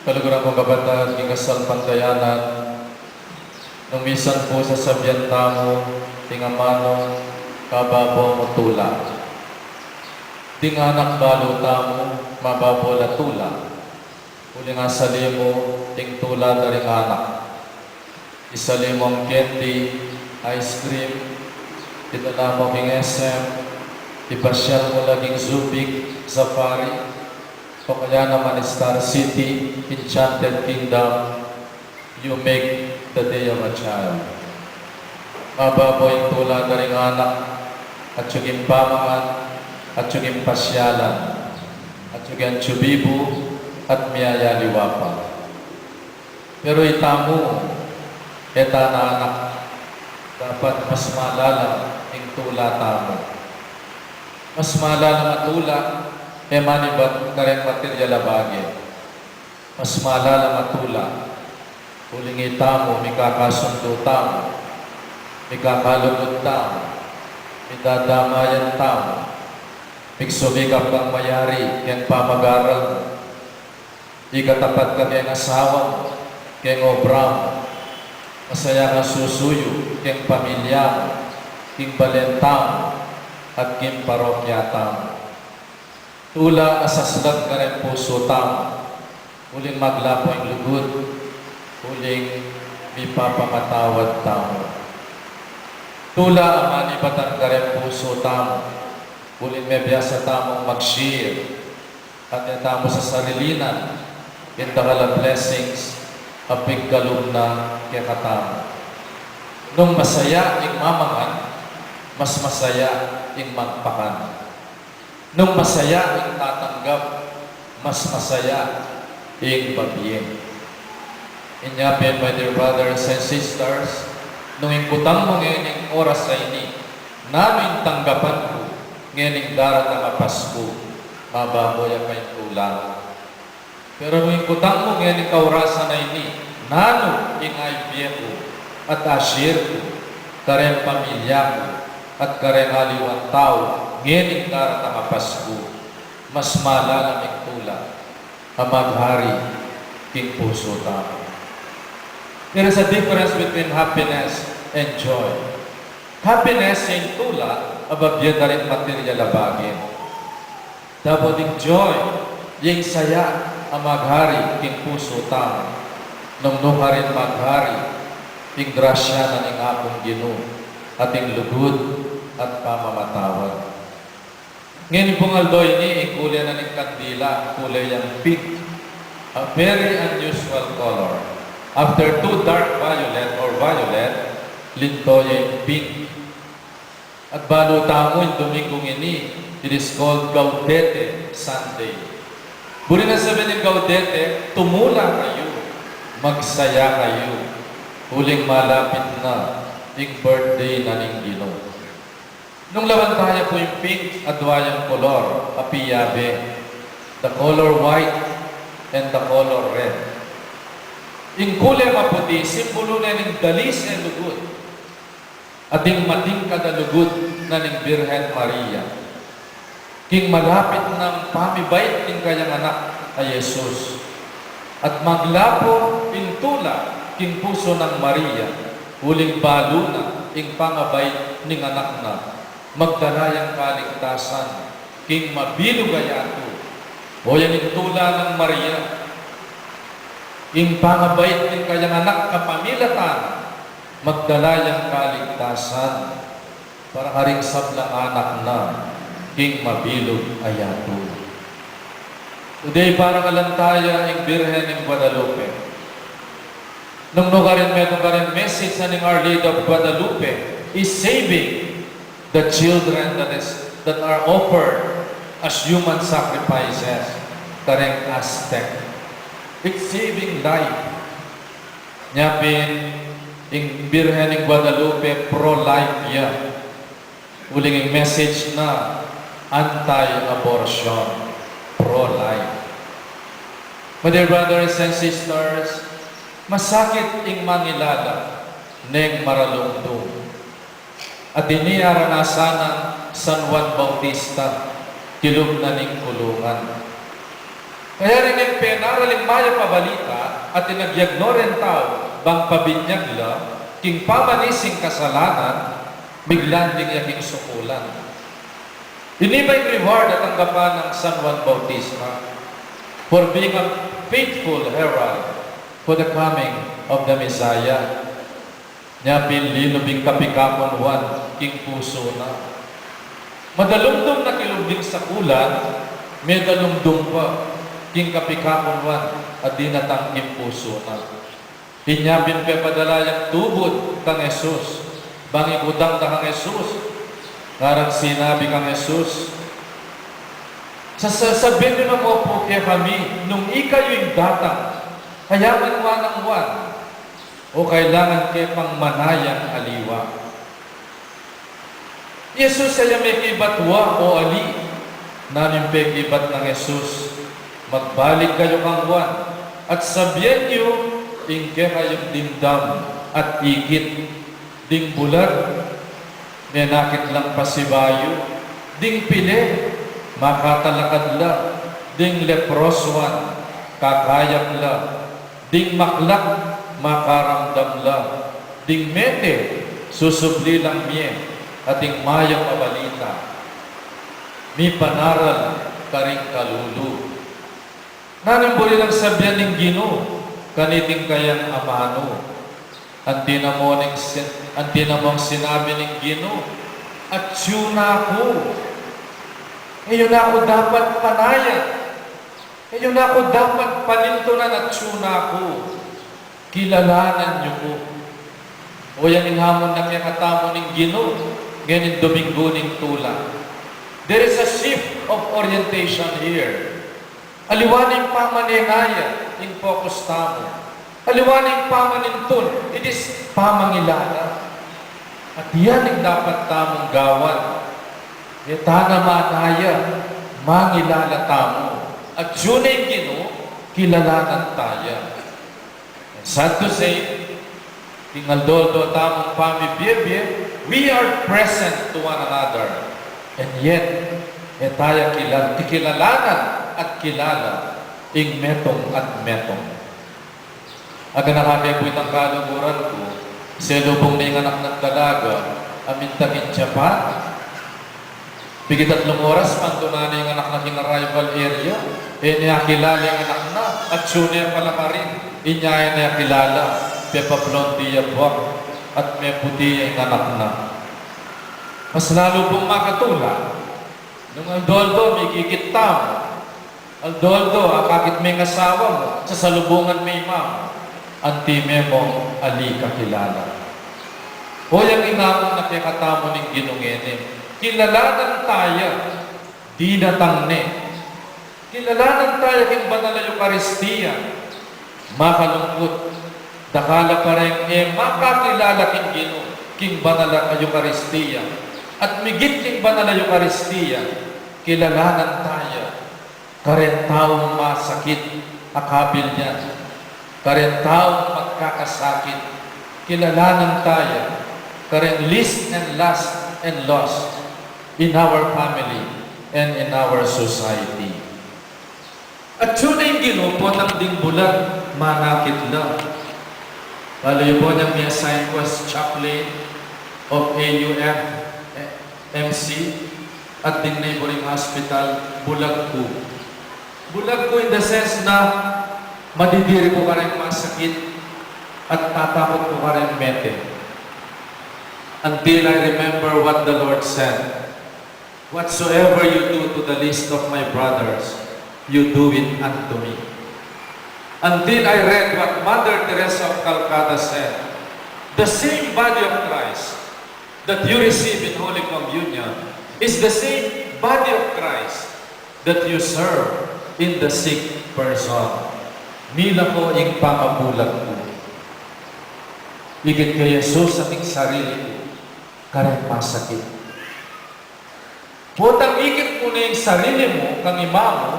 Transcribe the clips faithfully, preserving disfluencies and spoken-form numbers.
Kaluguran kung kapatad king kasalpantayanan, nung misan pu sasabian tamu, king amanu, mababo mu tula. Ding anak balu tamu, mababo la tula. Uling asali mu ing tula da ring anak. Isali mung candy, ice cream, idala mu king S M, ipasyal mu la king Zupig, Safari, o kaya naman Star City, Enchanted Kingdom, you make the day of a child. Mababo ing tula da ring anak, at yung pamangan, at yung pasyalan, at yung atsu bibu, at miyayaliwa pa. Pero itamu, e ta na anak, dapat mas malalam ing tula tamu. Mas malalam a tula, e manibat kareng material a bage. Mas malalam a tula, uling itamu, mikakasundu tamu, mikakalugud tamu, midadamayan tamu, migsumikap kang mayari keng pamagaral mu, ikatapat ka keng asawa mu, keng obra mu, masaya kang susuyu keng pamilya mu, king balen tamu, at king parokya tamu. Tula a saslag kareng pusu tamu, uling maglapo ing lugud, uling mipapamatawad tamu. Tula a manibatan kareng pusu tamu, uling mebiasa tamung mag-share, at e tamu sasarilinan ing dakal a blessings a pigkalub na kekatamu. Nung masaya ing mamangan, mas masaya ing magpakan. Nung masaya ing tatanggap, mas masaya ing babie. Inya pin, my dear brothers and sisters, nung ing kutang mu ngening oras a ini, nanu ing tanggapan ku ngening daratang a Pasku, mababo ya pa ing tula. Pero nung ing kutang mu ngening kaurasan a ini, nanu ing aibie ku at a-share ku kareng pamilya ku at kareng aliwang tau ngening daratang a Pasku, mas malalam ing tula a maghari king pusu tamu. There is a difference between happiness and joy. Happiness ing tula a babie da ring material a bage. Dapot ing joy, ing saya a maghari king pusu tamu, nung nukarin maghari ing grasya na ning Apung Ginu, at ing lugud at pamamatawad. Ngening pung aldo ini, ing kule na ning kandila, kule yang pink, a very unusual color. After two dark violet or violet, linto ya ing pink. At balu tamu ing Dominggung ini, it is called Gaudete Sunday. Buri nang sabian ning Gaudete, tumula kayu, magsaya kayu, uling malapit na ing birthday na ning Ginu. Nung lawan taya pu ing pink, adwa yang kolor a piyabe, the color white and the color red. Ing kule maputi, simbulu ne ning dalise, lugud, at ing matingkad a lugud na ning Birhen Maria, king malapit nang pamibait ning kayang anak a Jesus. At maglapo ing tula king pusu nang Maria, uling balu na ing pangabait ning anak na, magdala yang kaligtasan king mabilug a yatu. O yan ing tula nang Maria, ing pangabait ning kayang anak kapamilatan, magdala yang kaligtasan para karing sablang anak na king mabilug a yatu. Today, parangalan taya ing Birhen ning Guadalupe. Nung nukarin metung karing message na ning Our Lady of Guadalupe is saving the children that is, that are offered as human sacrifices kareng Aztec. It's saving life. Nya pin, ing Birhen ning Guadalupe, pro-life ya. Uling ing message na, anti-abortion, pro-life. My dear brothers and sisters, masakit ing mangilala neng maralungdung. At ini aranasan nang San Juan Bautista, kilub na ning kulungan. Kaya rin ing penaral ing mayap a balita at inagyag no reng tau bang pabinyag la king pamanis ning kasalanan, miglan ding ya king sukulan. Ini pa ing reward a tanggapan nang San Juan Bautista for being a faithful herald for the coming of the Messiah. Nya pin linub ing kapikakun Juan king pusu na. Madalumdum na kilub ding sakulan, medalumdum pa king kapikakun Juan a dinatang king pusu na. Inya pin pepadala yang tubud kang Jesus. Bang ikutang da kang Jesus, ngarang sinabi kang Jesus, "Sasa-, sabyan yu na mu pu kekami nung ikayu ing datang, kaya man wa nang Juan, o kailangan ke pang manayang aliwa?" Jesus, aya mekibat wa o ali? Nanu ing pekibat nang Jesus? Magbalik kayu kang Juan at sabyan yu ing kekayung dimdam at ikit. Ding bulag, menakit lang pasibayu. Ding pile, makatalakad la. Ding leprosuan, kakayap la. Ding maklak, makaramdam la. Ding mete, susubli lang mie. At ing mayap a balita, mipanaral karing kalulu. Nanu ing buri nang sabyan ning Ginu kaniting kayang amanu? Anti na mu ning sin-, anti na mung sinabi ning Ginu, "Atyu na ku. E yu na ku dapat panayan. E yu na ku dapat panintunan, atyu na ku. Kilalanan yu ku." O, yan ing hamon na kekatamu ning Ginu ngening Dominggu ning Tula. There is a shift of orientation here. Aliwa na ing pamanenaya, ing focus tamu. Aliwa na ing pamanintun, it is pamangilala. At yan ing dapat tamung gawan. E ta na manaya, mangilala tamu. Atyu na ing Ginu, kilalanan taya. Sad to say, king aldo-aldo tamung pamibie-bie, we are present to one another. And yet, e taya kilal-, kikilalanan at kilala ing metung at metung. Aganaka ke pu itang kaluguran ku, selubung na ing anak nang dalaga a minta king Japan. Pig-atatlung oras, pantunan na ing anak na king arrival area. E ne akilala ing anak na, atyu ne pala karin. Inya e ne akilala, pepa-blonde ya buak at meputi ya ing anak na. Mas lalu pung makatula nung aldo-aldo mikikit tamu. Aldo-aldo, akakit me ing asawa mu, sasalubungan me ing ima mu, anti me mung ali ka kilala. O, yang inamon na kekatamu ning Ginu ngeni, kilalanan taya, dinatang ne. Kilalanan taya king banal a Eukaristia. Makalungkut, dakal a pa ring e makakilala king Ginu king banal a Eukaristia. At migit king banal a Eukaristia, kilalanan taya. Kareng taung masakit a kabilyan, kareng taung magkakasakit, kilalanan taya, kareng least and last and lost in our family and in our society. Atyu na ing Ginu, potang ding bulag manakit la. Balu yu pu, inyang mi-assign ku as chaplain of A U F M C at ding neighboring hospital, bulag ku. Bulag ku in the sense na madidiri ku kareng masakit at tatakut ku kareng mete. Until I remember what the Lord said, "Whatsoever you do to the least of my brothers, you do it unto me." Until I read what Mother Teresa of Calcutta said, "The same body of Christ that you receive in Holy Communion is the same body of Christ that you serve in the sick person." Mila ko ing pangabulag ku. Ikit ke Jesus at ing sarili ku kareng masakit. Potang ikit mu ne ing sarili mu kang ima mu,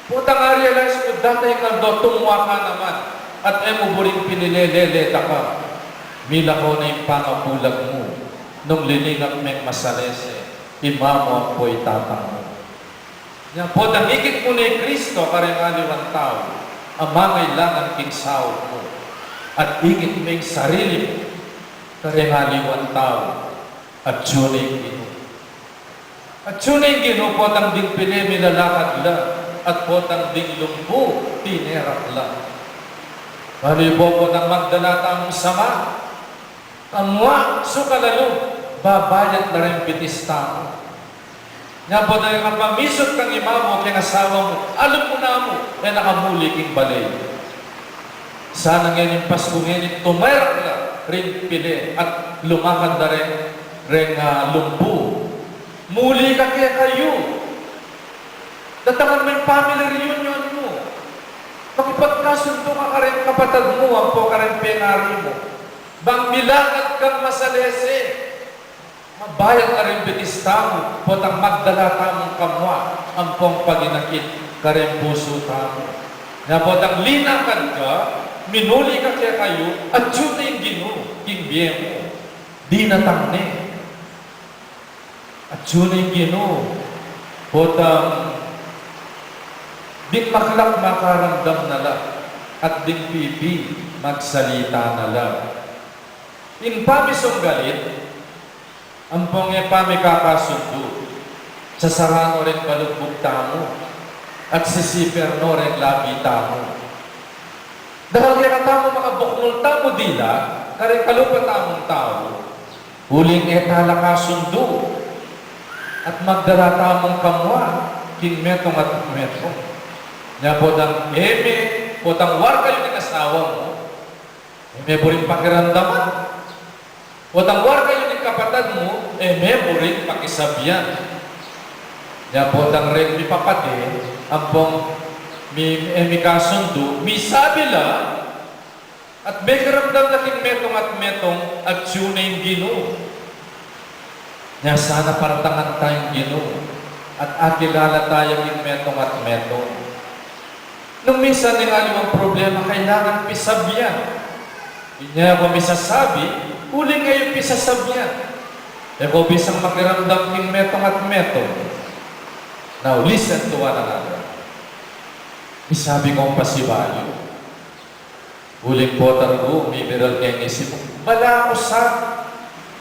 potang a-realize mu data ing aldo tumwa ka naman at e mu buring pinilele-lele ka. Mila ko ne ing pangabulag mu nung liningap meng masalese ima mu ampo i tatang mu. Nya potang ikit mu ne i Kristo kareng aliwang tau a mangailangan king saup mu, at ikit me ing sarili mu kareng aliwang tau, atyu ne ing Ginu. Atyu ne ing Ginu potang ding pili milalakad la, at potang ding lumpu tinerak la. Balu yu potang magdala tamung sama, kamua, sukalalu, babayat la reng bitis tamu. Nya potang kapamisut kang ima mu keng asawa mu, alup mu namu, e na ka muli king bale. Sana ngeni Pasku ngeni tumerak la ring pili at lumakad la reng, reng, ah, lumpu. Muli ka kekayu. Datangan me ing family reunion mu. Makipagkasundu ka kareng kapatad mu ampo kareng pengari mu. Bang milakad kang masalese, mabayat la ring bitis tamu potang magdala tamung kamua ampong paginakit kareng pusu tamu. Nya potang linakad ka, minuli ka kekayu, atyu ne ing Ginu king bie mu. Dinatang ne. Atyu ne ing Ginu potang ding maglak makaramdam na la, at ding pipi magsalita na la. Ing pamisunggalit ampong e pamikakasundu, sasaranu reng balugbug tamu at sisiper no reng labi tamu. Dakal kekatamu makabukmul tamu dila kareng kalupa tamung tau, uling e tala kasundu at magdala tamung kamua king metung at metung. Nya potang e me, potang warka yu ning asawa mu, e me buring pakiramdaman. Potang warka yu ning kapatad mu, e me buring pakisabian. Nya potang reng mipapate ampong mi, e mikasundu, misabi la, at mekiramdam na king metung at metung, atyu ne ing Ginu. Nya sana partangan taya ing Ginu at akilala taya king metung at metung. Nung minsan ing aliwang problema kailangan pisabian. Inya e ko misasabi uling e yu pisasabian. E ko bisang makiramdam king metung at metung. Now listen to one another. Misabi kong pasibayu. Uling potang mibiral keng isip mu, bala ku sa,